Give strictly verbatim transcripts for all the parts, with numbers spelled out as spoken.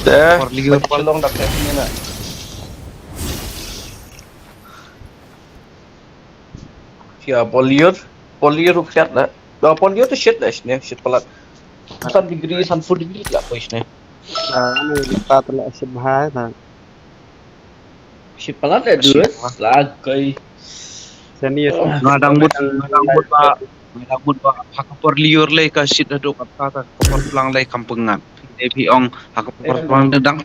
Te, por liur, por long dak te ni na. Sia por liur, por liur ruh siat na. Da por liur tu shit na sini, shit palat. San degree, san four degree la poi sini. Ah, ni lipat la shit bahai na. Shit palat la dus, la kai. Sini ya. Nga dang mut, nga dang mut ba, nga dang mut ba ha ka por liur lei ka shit haduh katta, ka por plang lei kam pyngat. Dei phi ong ha ka por plang dang.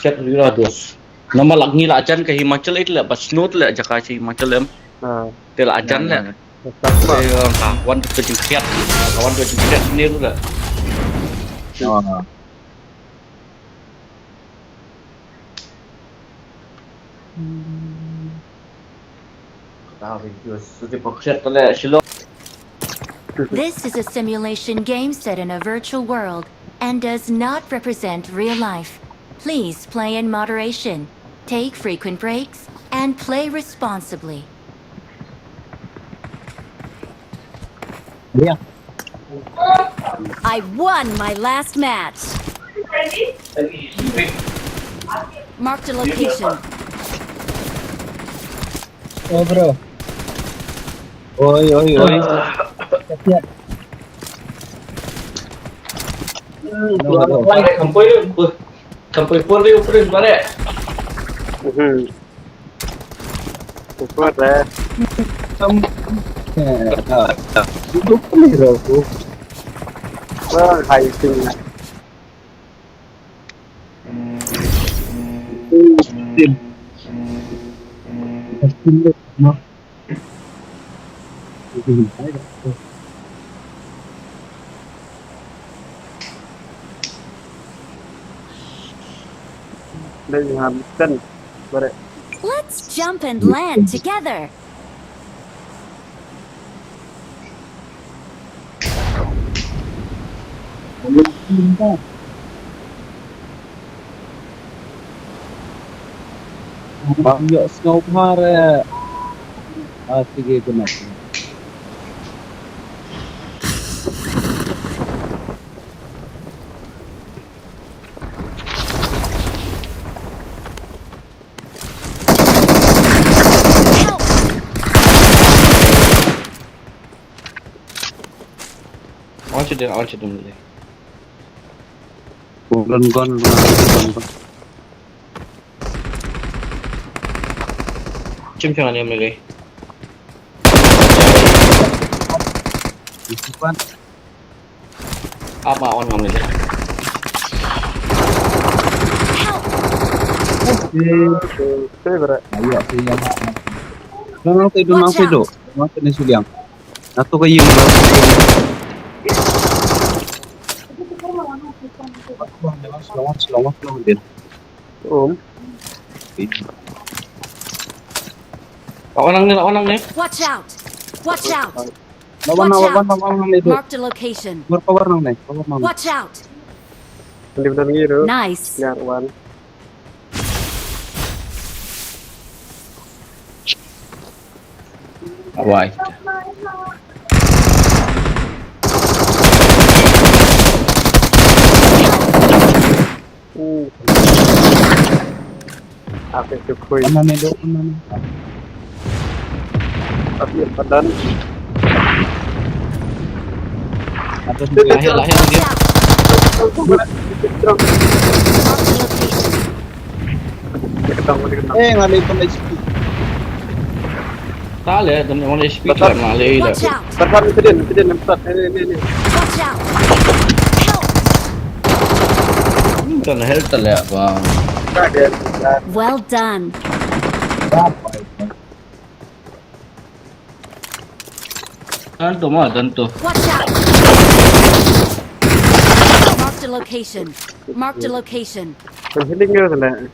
Shit liur la dus. Namar la ngi la jan ka Himachal, it la ba snow la jaka shi Himachal em. Ah. Te la jan la. Te, ah, wan tu jingkiat. Wan tu jingkiat ni tu la. Ah. This is a simulation game set in a virtual world and does not represent real life. Please play in moderation, take frequent breaks, and play responsibly. Yeah. I won my last match. Marked a location. Oh, bro. Oi, oi, oi. Siap. Hmm, no, no. Kampoi, kampoi pun dia pun balik. Mhm. Super, eh. Tam-, eh, ah, ah. Itu pun hero tu. Wah, high ping. Tim. Tim tu, no? Let's jump and land together. Bang yok snow bhar, eh. Ah, sige, kena. Awan shu dun, awan shu dun deh. Gun, gun, gun, gun, gun. Chim chang ani amne deh. Isi pan. Apa awan ngam ni deh. Help! Oke, oke, oke, berat. Ayo, oke, ya, Mak. Nang, nang, tidur, nang, tidur. Nang, tidur, suliang. Atu ka ïing ba. Selamat, selamat, selamat, selamat, din. Um. Lawan nang ni, lawan nang ni. Watch out! Watch out! Lawan, lawan, lawan, lawan ni tu. Marked a location. Power, power nang ni, power nang. Watch out! Nice. Wai. Hmm. Apa tu, kuy? Mana ni, Dok? Mana ni? Tapi padan. Atas ni, lahir, lahir, lahir. Dia ketang, dia ketang. Eh, ngalih pun H P. Tak leh, dan orang H P tu ngalih dah. Watch out! Tekan, tekan, tekan, tekan. Ni, ni, ni. Watch out! Help! Ni bukan health tak leh, bang. Tak ada. Well done. Tanto, ma, tanto. Watch out! Marked a location. Marked a location. Kan healing ya, kan?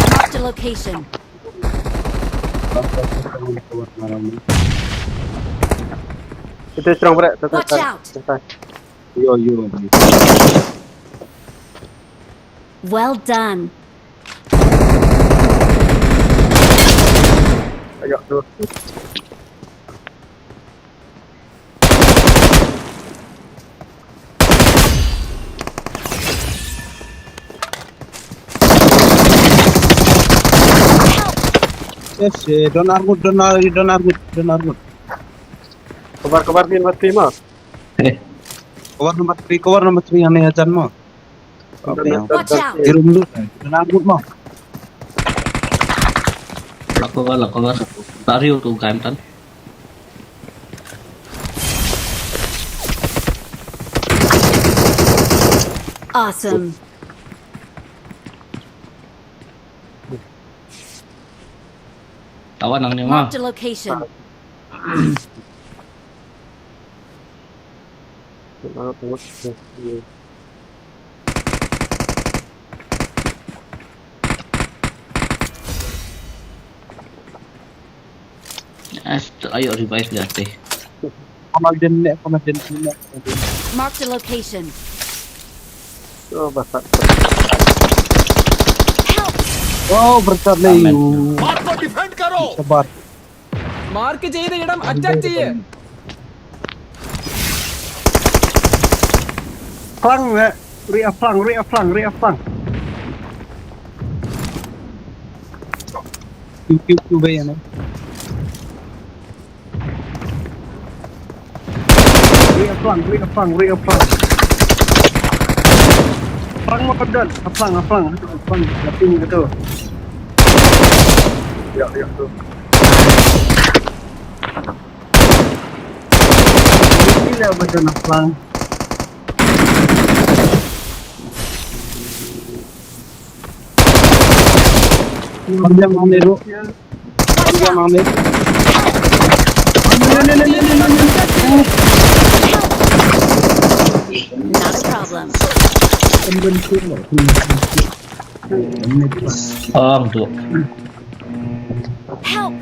Marked a location. Kita serang berat. Watch out! Yo, yo. Well done. Ayo, tu. Yes, eh, don armut, don ar-, don armut, don armut. Cover, cover, number three mo. Eh. Cover number three, cover number three, hangne hajan mo. Watch out! Di room dud, don armut mo. La cover, la cover. Tari tu kan tan. Awesome. Tawan nang ni ma. Marked a location. Ayo revive dia teh. Amal din ne, amal din ne. Marked a location. Oh, basat. Help! Oh, berkat ni. Amen. मार को डिफेंड करो। Sabar. मार के चाहिए था, ये डम अच्छा चाहिए। Plang, eh. Ri a plang, ri a plang, ri a plang. Kiu, kiu, kiu, bai, ne. Ri a plang, ri a plang, ri a plang. Plang ma ka don, a plang, a plang, a plang, a plang, a plang. Ya, ya, tu. Ni le ba don a plang. Pang jam ang ni ru. Pang jam ang ni. Not a problem. Ang tu. Help!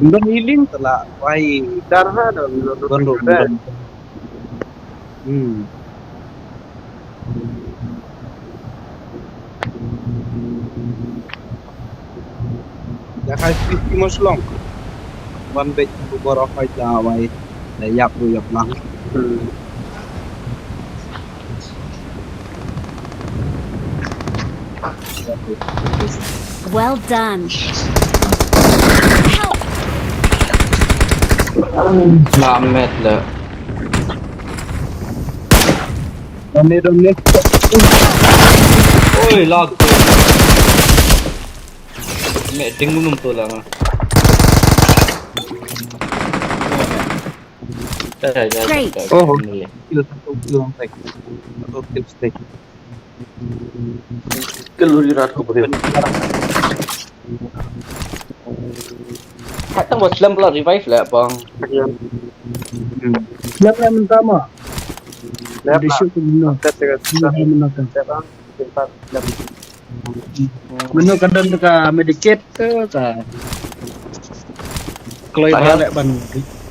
Don healing tala wai. Dar ha don don don don. Hmm. Ya khai fifty mo slong. Wan bek tu bor of khai da wai. Da yap tu yap lang. Hmm. Well done. Help! Lamet le. Done, done. Oi, lag. Me ding munum tu la nga. Great. Oh, kill satu, kill satu. Satu kill satu. Kill uri rat ko beri. Hatang was lam pula revive lah bang. Lam lam mentama. Lam lam mentama. Lam lam mentama. Mano ka don ka medikit tu ka. Kloi ba leh ban.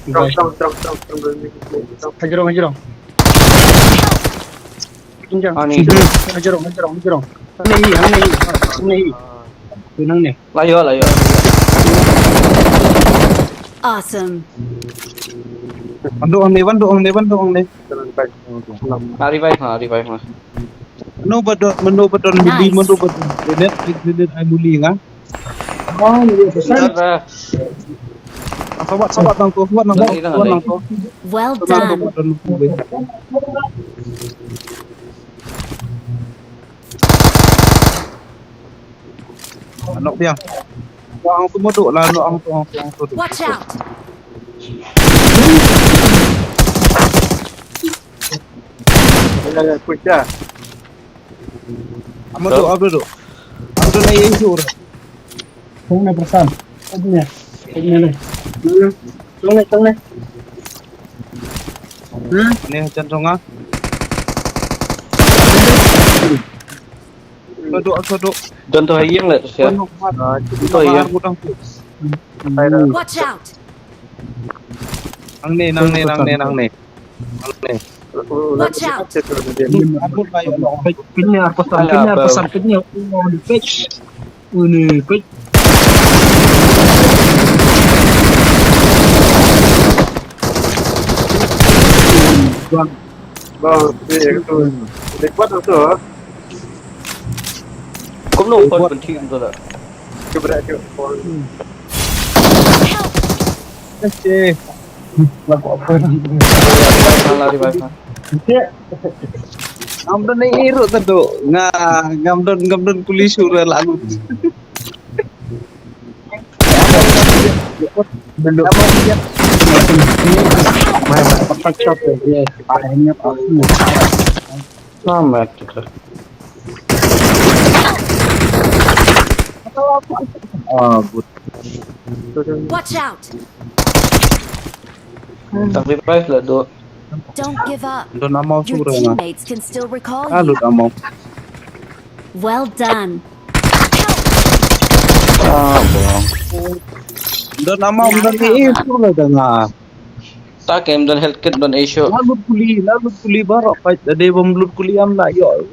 Trong trong trong trong trong. Hajrong hajrong. Hajrong hajrong hajrong. Hangne hi hangne hi hangne hi. Tu hangne. Layo layo. Awesome. Wan do hangne wan do hangne wan do hangne. Ha revive ha revive ha. Mano ba don, mano ba don muli, mano ba don grenade, grenade ai muli nga. Oh, muli pesan. Sabat, sabat nang tu, sabat nang tu, sabat nang tu. Well done. Nok dia. Wang tu modok lah, nok ang tu, ang tu, ang tu. Watch out. Push dah. Amo tu, amo tu. Amo tu na ye sur. Tong na persan. Tong na. Tong na. Tong na, tong na. Hmm? Ni macam tong ah. Sodok, sodok. Don tu haying le tu sia. Don tu haying. Watch out. Nang ni, nang ni, nang ni, nang ni. Nang ni. Watch out. Kenya pesan, Kenya pesan, Kenya. Uni pek. Bang, bang, tu. Dekat tu. Kum No, pon pynthih tu dah. Help! Kasi. Lagu apa ni? Revive, revive. Ngam don ei ruh ka tu. Nga, ngam don, ngam don kuli shuh ruh la lut. Belum. Mai, mai, pakai shot tu. Yes, pakai ni apa? Selamat kita. Ah, good. Watch out! Tak revive lah tu. Don't give up. Don ammo. Your suruh na. Teammates can still recall. Ah, you. Don ammo. Well done. Ah, bang. Don ammo, don ei, suruh lah dah. Tak em, don health kit, don ei shuh. Lalu kuli, lalu kuli barak, fight, ada bom lut kuli am lah, yo.